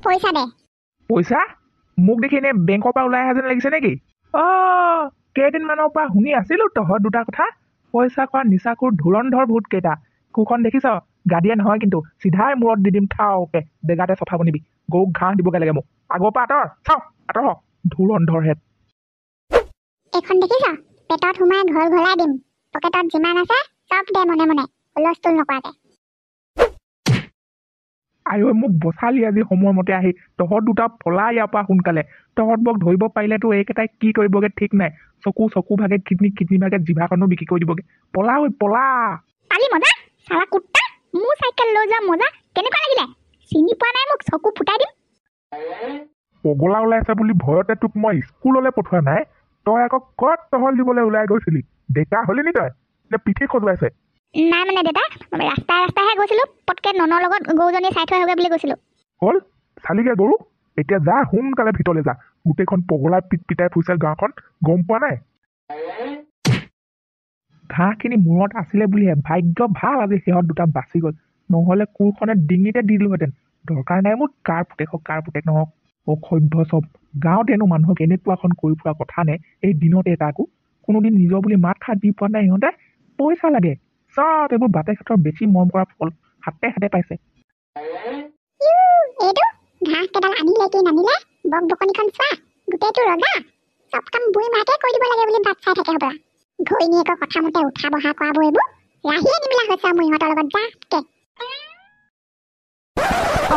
পইচা দে। পইচা? মোক দেখি এনে বেংকৰ পৰা ওলাই অহা যেন লাগিছে নেকি? অ', কেইদিনমানৰ পৰা শুনি আছিলো তহঁত দুটা কথা। পইচা খোৱা নিচাখোৰ ধুৰন্ধৰ ভূত কেইটা। কুখন দেখিছ? গাদীয়ে নহয় কিন্তু, চিধাই মূৰত দি দিম থাওকে, জেগাতে চফা বনিবি। গৰুক ঘাঁহ দিবগে লাগে মোক। আগৰ পৰা আঁতৰ, চাওঁ আঁতৰ হ, ধুৰন্ধৰ হেত। এইখন দেখিছ? পেটত সোমাই ঘল ঘলাই দিম। পকেটত যিমান আছে চব দে মনে মনে, হুলস্থুল নকৰাকে। আইঐ মোক বচালি আজি সময়মতে আহি। তহঁত দুটা পলা ইয়াৰ পৰা সোনকালে। তহঁতবোৰক ধৰিব পাৰিলেতো এইকেইটাই কি কৰিবগে ঠিক নাই। চকু চকু ভাগে, কিডনী কিডনী ভাগে, জিভাখনো বিক্ৰী কৰি দিবগে। পলা ঐ পলা। পালি মজা, চালা কুত্তা, মোৰ চাইকেল লৈ যোৱা মজা কেনেকুৱা লাগিলে? চিনি পোৱা নাই মোক, চকু ফুটাই দিম। পগলা ওলাইছে বুলি ভয়তে তোক মই স্কুললৈ পঠোৱা নাই। তই আকৌ ক'ত টহল দিবলৈ ওলাই গৈছিলি? ডেকা হলি নি তই? নে পিঠি খজুৱাইছে? নাই মানে দেউতা, ৰাস্তাই ৰাস্তাইহে গৈছিলো, পটকে ননৰ লগত গৰুজনী চাই থৈ আহোগৈ বুলি গৈছিলো। হ'ল চালিগে গৰু? এতিয়া যা সোনকালে ভিতৰলৈ যা। গোটেইখন পগলাই পিট পিটাই ফুৰিছে গাঁওখন, গম পোৱা নাই? ঘাঁহখিনি মূৰত আছিলে বুলিহে ভাগ্য ভাল আজি সিহঁত দুটা বাচি গ'ল, নহ'লে কোৰখনে ডিঙিতে দি দিলোহেঁতেন। দৰকাৰ নাই মোৰ কাৰ পুতেক হওক কাৰ পুতেক নহওক। অসভ্য চব গাঁৱতেনো মানুহক এনেকুৱাখন কৰি ফুৰা কথা নে? এই দিনতে এটা আকৌ কোনোদিন নিজৰ বুলি মাত খাৰ দি পোৱা নাই সিহঁতে। পইচা লাগে চব, এইবোৰ বাপেকহঁতৰ বেছি মৰম কৰা ফল হাতে হাতে পাইছে। এইটো ঘাঁহ কেইডাল আনিলে কি নানিলে, বক বকনিখন চোৱা, গোটেইটো ৰজা। চব কাম বুঢ়ী মাকে কৰি দিব লাগে বুলি বাট চাই থাকে হ'বলা। ঘৈণীয়েকৰ কথা মতে উঠা বহা কৰাবোৰ এইবোৰ ৰাহিয়ে নিমিলা হৈছে মোৰ ইহঁতৰ লগত যাতকে।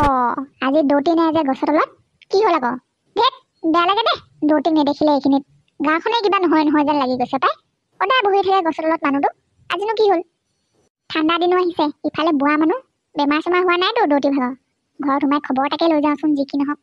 অ', আজি দৌতি নাই যে গছৰ তলত, কি হ'ল আকৌ? ধেত, বেয়া লাগে দেই দৌতিক নেদেখিলে এইখিনিত। গাঁওখনেই কিবা নহয় নহয় যেন লাগি গৈছে পাই। সদায় বহি থাকে গছৰ তলত মানুহটো, আজিনো কি হ'ল? ঠাণ্ডা দিনো আহিছে, ইফালে বুঢ়া মানুহ, বেমাৰ চেমাৰ হোৱা নাইতো দৌতি ভাগৰ। ঘৰত সোমাই খবৰ এটাকে লৈ যাওঁচোন যি কি নহওক।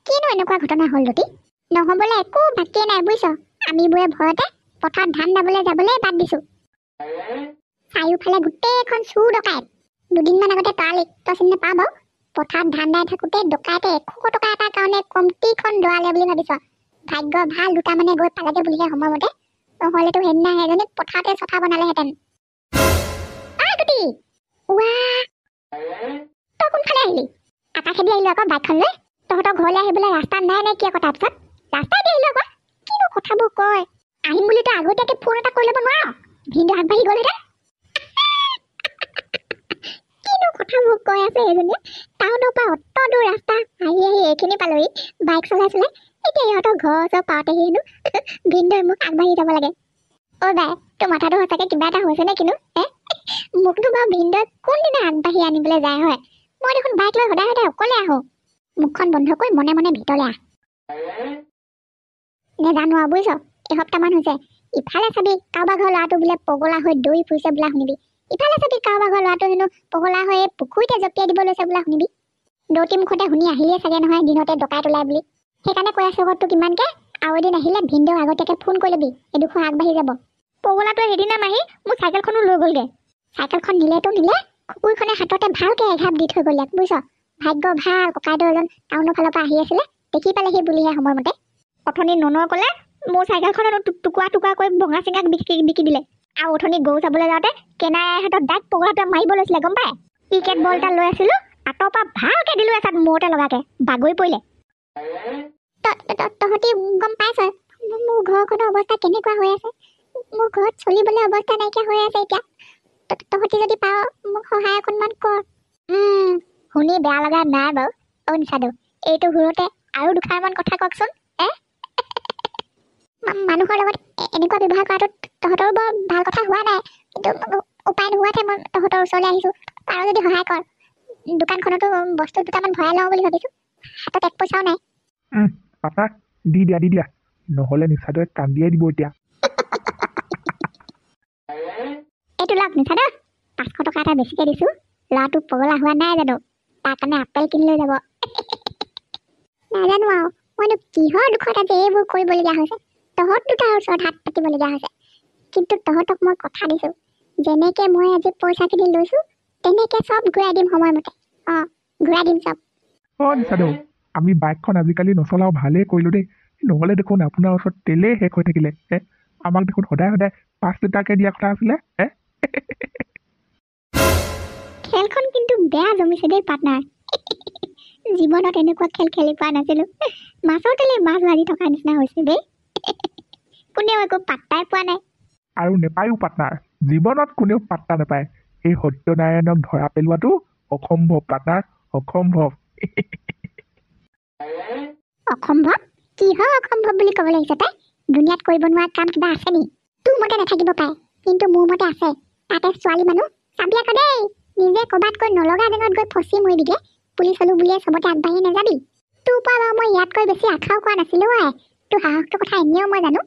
কিনো এনেকুৱা ঘটনা হ'ল দৌতি? নহ'বলৈ একো বাকীয়ে নাই বুজিছ। আমিবোৰে ভয়তে পথাৰত ধান দাবলৈ যাবলৈ বাদ দিছো। চাৰিওফালে গোটেইখন চুৰ ডকাইত। দুদিনমান আগতে তৰালিক, তই চিনি নাপাৱ বাৰু, পথাৰত ধান দাই থাকোঁতে ডকাইতে 100 টকা এটাৰ কাৰণে কমটিখন দৌৰালে বুলি ভাবিছ। ভাগ্য ভাল দুটামানে গৈ পালেগে বুলিহে সময়মতে, নহ'লেতো সেইদিনা সেইজনীক পথাৰতে চফা বনালেহেঁতেন। তই কোনফালে আহিলি? আকাশেদি আহিলো আকৌ বাইকখন লৈ। তহঁতৰ ঘৰলৈ আহিবলৈ ৰাস্তা নাই নে কি আকৌ? তাৰপিছত ৰাস্তাই দি আহিলো আকৌ। কিনো কথাবোৰ কয়, আহিম বুলি তই আগতীয়াকৈ ফোন এটা কৰি ল'ব নোৱাৰ? ভিনদেউ আগবাঢ়ি গ'লহেঁতেন। কিনো কথাবোৰ কৈ আছে এইজনীয়ে। টাউনৰ পৰা অত দূৰ ৰাস্তা আহি আহি এইখিনি পালোহি বাইক চলাই চলাই। এতিয়া ইহঁতৰ ঘৰৰ ওচৰ পাওঁতেহি হেনো ভিনদেউ মোক আগবাঢ়ি যাব লাগে। অ' বাই, তোৰ মাথাটো সঁচাকৈ কিবা এটা হৈছে নে কিনো? হে, মোকনো বাৰু ভিনদেউ কোনদিনা আগবাঢ়ি আনিবলৈ যায় হয়? মই দেখোন বাইক লৈ সদায় সদায় অকলে আহোঁ। মুখখন বন্ধ কৰি মনে মনে ভিতৰলৈ আহ। নেজানো আৰু বুজিছ, এসপ্তাহমান হৈছে। ইফালে চাবি কাৰোবাৰ ঘৰৰ ল'ৰাটো বোলে পগলা হৈ দৌৰি ফুৰিছে বোলা শুনিবি, ইফালে চাবি কাৰোবাৰ ঘৰৰ ল'ৰাটো হেনো পগলা হৈ পুখুৰীতে জঁপিয়াই দিব লৈছে বোলা শুনিবি। দৌতি মুখতে শুনি আহিলেই চাগে নহয় দিনতে ডকাইত ওলাই বুলি। সেইকাৰণে কৈ আছোঁ আকৌ তোক ইমানকে, আৰু এদিন আহিলে ভিনদেউ আগতীয়াকৈ ফোন কৰি ল'বি, এডোখৰ আগবাঢ়ি যাব। পগলাটোৱে সেইদিনা মাহি মোৰ চাইকেলখনো লৈ গ'লগৈ। চাইকেলখন নিলেতো নিলে, কুকুৰখনে হাততে ভালকৈ এঘাপ দি থৈ গ'ল ইয়াক বুজিছ। ভাগ্য ভাল ককাইদেউ এজন টাউনৰ ফালৰ পৰা আহি আছিলে, দেখি পালেহি বুলিহে সময়মতে। অথনি ননয় ক'লে মোৰ চাইকেলখনো টুকুৰা টুকুৰা কৰি ভঙা চিঙাক বিকি দিলে। আৰু অথনি গৰু চাবলৈ যাওঁতে কেনাই হাতত ডাইৰেক্ট পগলাটোৱে মাৰিব লৈছিলে গম পাই। ক্ৰিকেট বল এটা লৈ আছিলোঁ, আঁতৰৰ পৰা ভালকৈ দিলোঁ এচাত মূৰতে লগাকে, বাগৰি পৰিলে। তহঁতি গম পাইছ মোৰ ঘৰখনৰ অৱস্থা কেনেকুৱা হৈ আছে? মোৰ ঘৰত চলিবলৈ অৱস্থা নাইকিয়া হৈ আছে এতিয়া। তহঁতি যদি পাৰ মোক সহায় অকণমান কৰ। শুনি বেয়া লগা নাই বাৰু। অ' নিচাদু, এইটো সুৰতে আৰু দুষাৰমান কথা কওকচোন। মানুহৰ লগত এনেকুৱা ব্যৱহাৰ কৰাটো তহঁতৰো বৰ ভাল কথা হোৱা নাই, কিন্তু উপায় নোহোৱাতহে মই তহঁতৰ ওচৰলৈ আহিছোঁ। পাৰ যদি সহায় কৰ। দোকানখনতো বস্তু দুটামান ভৰাই লওঁ বুলি ভাবিছোঁ, হাতত এক পইচাও নাই। পাপা দি দিয়া দি দিয়া, নহ'লে নিচাদুৱে কান্দিয়ে দিব এতিয়া। এইটো লওক নিচাদু, 500 টকা এটা বেছিকৈ দিছোঁ। ল'ৰাটো পগলা হোৱা নাই জানো, তাৰ কাৰণে আপেল কিনি লৈ যাব। নাজানো আৰু মইনো কিহৰ দুখত আজি এইবোৰ কৰিবলগীয়া হৈছে, তহঁত দুটাৰ ওচৰত হাত পাতিবলগীয়া হৈছে। কিন্তু তহঁতক মই কথা দিছোঁ, যেনেকৈ মই আজি পইচাখিনি লৈছোঁ তেনেকৈ চব ঘূৰাই দিম সময়মতে। অঁ, ঘূৰাই দিম চব। অ' নিচাদু, আমি বাইকখন আজিকালি নচলাওঁ, ভালেই কৰিলোঁ দেই। নহ'লে দেখোন আপোনাৰ ওচৰত তেলেই শেষ হৈ থাকিলে। হে, আমাক দেখোন সদায় সদায় 5 লিটাৰকৈ দিয়া কথা আছিলে। হে, খেলখন কিন্তু বেয়া জমিছে দেই পাৰ্টনাৰ। জীৱনত এনেকুৱা খেল খেলি পোৱা নাছিলোঁ। মাছৰ তেলে মাছ ভাজি থকা নিচিনা হৈছে দেই। কোনেও একো পাত্তাই পোৱা নাই। আৰু নেপায়ো পাৰ্টনাৰ, জীৱনত কোনেও পাত্তা নাপায়। এই সত্যনাৰায়ণক ধৰা পেলোৱাটো অসম্ভৱ পাৰ্টনাৰ, অসম্ভৱ। অসম্ভৱ? কিহৰ অসম্ভৱ বুলি ক'ব লাগিছে তাই? দুনিয়াত কৰিব নোৱাৰা কাম কিবা আছে নি? তোৰ মতে নাথাকিব পাৰে, কিন্তু মোৰ মতে আছে। তাতে ছোৱালী মানুহ, চাবি আকৌ দেই, নিজে ক'ৰবাত গৈ নলগা জেগাত গৈ ফচি মৰিবিগে। পুলিচ হ'লো বুলিয়ে চবতে আগবাঢ়ি নাযাবি। তোৰ পৰা বাৰু মই ইয়াতকৈ বেছি আশাও কৰা নাছিলোঁ আই। তোৰ সাহসটোৰ কথা এনেও মই জানো।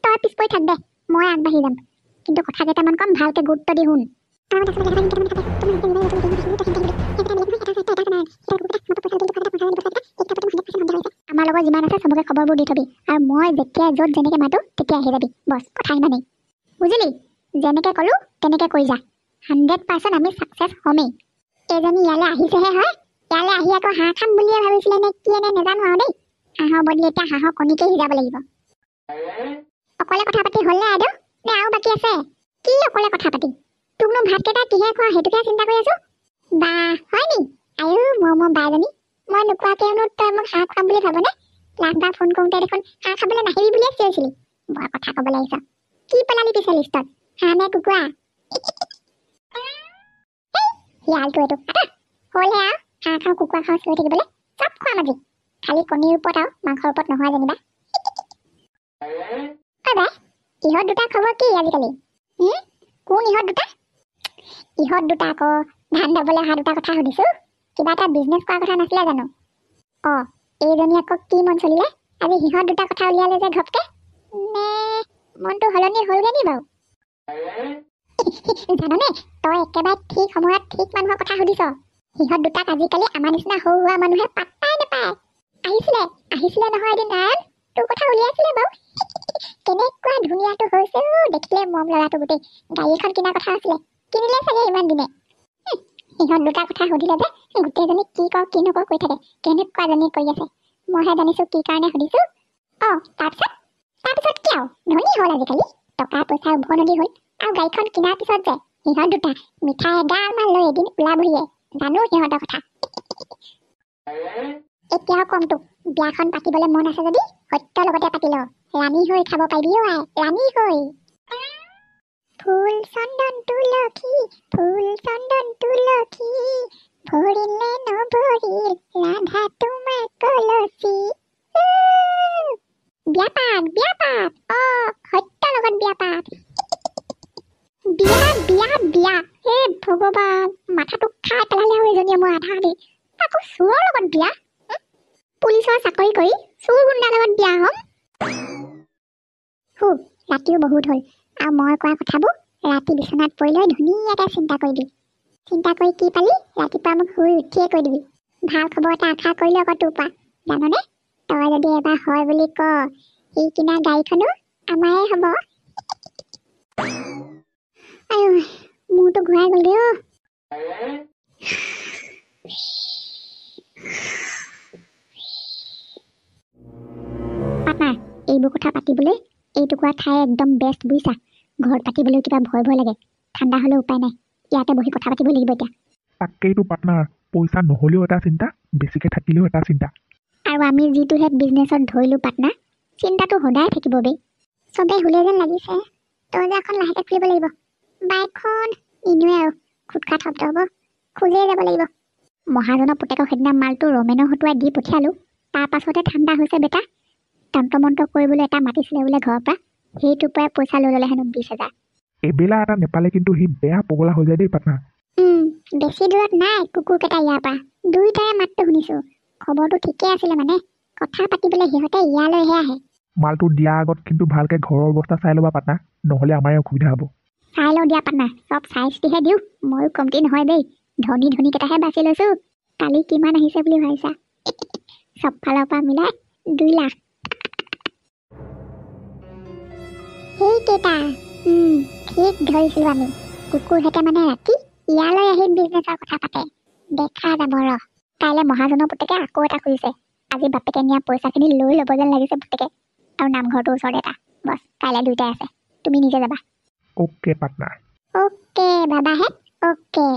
তই পিছ পৰি থাক দে, মই আগবাঢ়ি যাম। কিন্তু কথা কেইটামান কম, ভালকৈ গুৰুত্ব দি শুন। আমাৰ লগত যিমান আছে চবকে খবৰবোৰ দি থবি, আৰু মই যেতিয়া য'ত যেনেকৈ মাতো তেতিয়া আহি যাবি। বছ, কথা ইমানেই, বুজিলি? যেনেকৈ ক'লো তেনেকৈ কৰি যা। 100% আমি ছাকচেছ হ'মেই। এইজনী ইয়ালৈ আহিছেহে হয়, ইয়ালৈ আহি আকৌ হাঁহ খাম বুলিয়ে ভাবিছিলে নে কি নে নাজানো আৰু দেই। হাঁহৰ বদলি এতিয়া হাঁহৰ কণীকে সিজাব লাগিব। অকলে কথা পাতি হ'লনে আইদেউ, নে আৰু বাকী আছে? কি অকলে কথা পাতি? তোকনো ভাতকেইটা কিহে খোৱা সেইটোকে চিন্তা কৰি আছো। বা হয় নি? আয়ো মই বাইজনী, মই নোকোৱাকেনো তই মোক হাঁহ খুৱাম বুলি ভাবনে? লাষ্টবাৰ ফোন কৰোঁতে দেখোন হাঁহ খাবলৈ নাহিবি বুলিয়ে চিঞৰিছিলি। বৰ কথা ক'বলৈ আহিছ। কি পেলালি পিছে লিষ্টত, হাঁহ নে কুকুৰা? শিয়ালটো এইটো হ'লহে আৰু, হাঁহ খাওঁ কুকুৰা খাওঁ চিঞৰি থাকিবলৈ। চব খুৱাম আজি, খালি কণীৰ ওপৰত আৰু মাংসৰ ওপৰত নহয় যেনিবা। অ বাই, ইহঁত দুটা খবৰ কি আজিকালি? কোন ইহঁত দুটা? ইহঁত দুটা আকৌ ধান দাবলৈ অহা দুটা কথা সুধিছো। কিবা এটা বিজনেছ কৰাৰ কথা নাছিলে জানো? অ, এইজনী আকৌ কি মন চলিলে আজি সিহঁত দুটা কথা উলিয়ালে যে ঘপকে? নে মনটো সলনি হ'লগে নি বাৰু? জাননে, তই একেবাৰে ঠিক সময়ত ঠিক মানুহৰ কথা সুধিছ। সিহঁত দুটাক আজিকালি আমাৰ নিচিনা সৰু সুৰা মানুহে পাত্তাই নাপায়। আহিছিলে আহিছিলে নহয় এদিন নাৰায়ণ, তোৰ কথা উলিয়াইছিলে বাৰু। কেনেকুৱা ধুনীয়াটো হৈছে অ', দেখিলে মৰম লগাটো গোটেই। গাড়ী এখন কিনাৰ কথা আছিলে, কিনিলে চাগে ইমান দিনে। সিহঁত দুটাৰ কথা সুধিলে যে গোটেইজনী কি কওঁ কি নকওঁ কৈ থাকে, কেনেকুৱাজনী কৰি আছে। মইহে জানিছো কি কাৰণে সুধিছো। অ, তাৰপিছত কি আৰু, ধনী হ'ল আজিকালি, টকা পইচা উভৈনদী হ'ল। আৰু গাড়ীখন কিনাৰ পিছত যে সিহঁত দুটা মিঠাই এগালমান লৈ এদিন ওলাবহিয়ে। জানো সিহঁতৰ কথা। এতিয়াও কম তোক, বিয়াখন পাতিবলৈ মন আছে যদি সত্যৰ লগতে পাতি ল, ৰাণী হৈ খাব পাৰিবি অ আই, ৰাণী হৈ। ফুল চন্দন তুলসী, ফুল চন্দন তুলসী, ভৰিলে নভৰিল ৰাধা তোমাৰ কলচী। বিয়া পাত, বিয়া পাত, অ সত্যৰ লগত বিয়া পাত। বিয়া বিয়া বিয়া, হে ভগৱান, মাথাটো খাই পেলালে আৰু এজনীয়ে মই আধা আধি। তাকো চোৰৰ লগত বিয়া? পুলিচৰ চাকৰি কৰি চোৰ গুণ্ডাৰ লগত বিয়া হ'ম? হু, ৰাতিও বহুত হ'ল। আৰু মই কোৱা কথাবোৰ ৰাতি বিচনাত পৰি লৈ ধুনীয়াকৈ চিন্তা কৰিবি। চিন্তা কৰি কি পালি ৰাতিপুৱা মোক শুই উঠিয়ে কৈ দিবি। ভাল খবৰ এটা আশা কৰিলোঁ আকৌ তোৰ পৰা। জাননে, তই যদি এবাৰ হয় বুলি ক, সি কিনা গাড়ীখনো আমাৰে হ'ব। আইঐ, মূৰটো ঘূৰাই গ'লগৈ অ'। পাৰ্টনাৰ, এইবোৰ কথা পাতিবলৈ এইটুকুৰা ঠাই একদম বেষ্ট বুজিছা। ঘৰত পাতিবলৈ কিবা ভয় ভয় লাগে, ঠাণ্ডা হ'লেও উপায় নাই, ইয়াতে বহি কথা পাতিব লাগিব এতিয়া। তাকেইতো পাৰ্টনাৰ, পইচা নহ'লেও এটা চিন্তা, বেছিকৈ থাকিলেও এটা চিন্তা। আৰু আমি যিটোহে বিজনেছত ধৰিলোঁ পাৰ্টনাৰ, চিন্তাটো সদায় থাকিব বে। চবে শুলে যেন লাগিছে, দৰ্জাখন লাহেকৈ খুলিব লাগিব। বাইকখন নিনিওৱে আৰু, খুটখাট শব্দ হ'ব, খোজেই যাব লাগিব। মহাজনৰ পুতেকক সেইদিনা মালটো ৰমেনৰ হতুৱাই দি পঠিয়ালোঁ, তাৰ পাছতে ঠাণ্ডা হৈছে বেটা। তন্ত্ৰ মন্ত্ৰ কৰিবলৈ এটা মাতিছিলে বোলে ঘৰৰ পৰা, সেইটোৰ পৰাই পইচা লৈ ল'লে হেনো 20,000। এবেলা এটা নেপালে কিন্তু সি বেয়া পগলা হৈ যায় দেই পাৰ্টনাৰ। বেছি দূৰত নাই কুকুৰকেইটা ইয়াৰ পৰা, দুয়োটাৰে মাতটো শুনিছোঁ। খবৰটো ঠিকেই আছিলে মানে, কথা পাতিবলৈ সিহঁতে ইয়ালৈহে আহে। মালটো দিয়াৰ আগত কিন্তু ভালকে ঘৰৰ অৱস্থা চাই ল'বা পাৰ্টনাৰ, নহ'লে আমাৰে অসুবিধা হ'ব। চাই লওঁ দিয়া পাৰ্টনাৰ, চব চাই চিতিহে দিওঁ, ময়ো কমটি নহয় দেই। ধনী ধনীকেইটাহে বাছি লৈছোঁ। কালি কিমান আহিছে বুলি ভাবিছা? চব ফালৰ পৰা মিলাই 2 লাখ। সেইকেইটা ঠিক ধৰিছিলোঁ আমি। কুকুৰহেঁতে মানে ৰাতি ইয়ালৈ আহি বিজনেছৰ কথা পাতে। দেখা যাব ৰহ। কাইলৈ মহাজনৰ পুতেকে আকৌ এটা খুজিছে। আজি বাপেকে নিয়া পইচাখিনি লৈ ল'ব যেন লাগিছে পুতেকে। আৰু নামঘৰটোৰ ওচৰতে এটা। বছ, কাইলৈ দুয়োটাই আছে, তুমি নিজে যাবা। Okay partner. অ'কে বাবাহেত, অ'কে।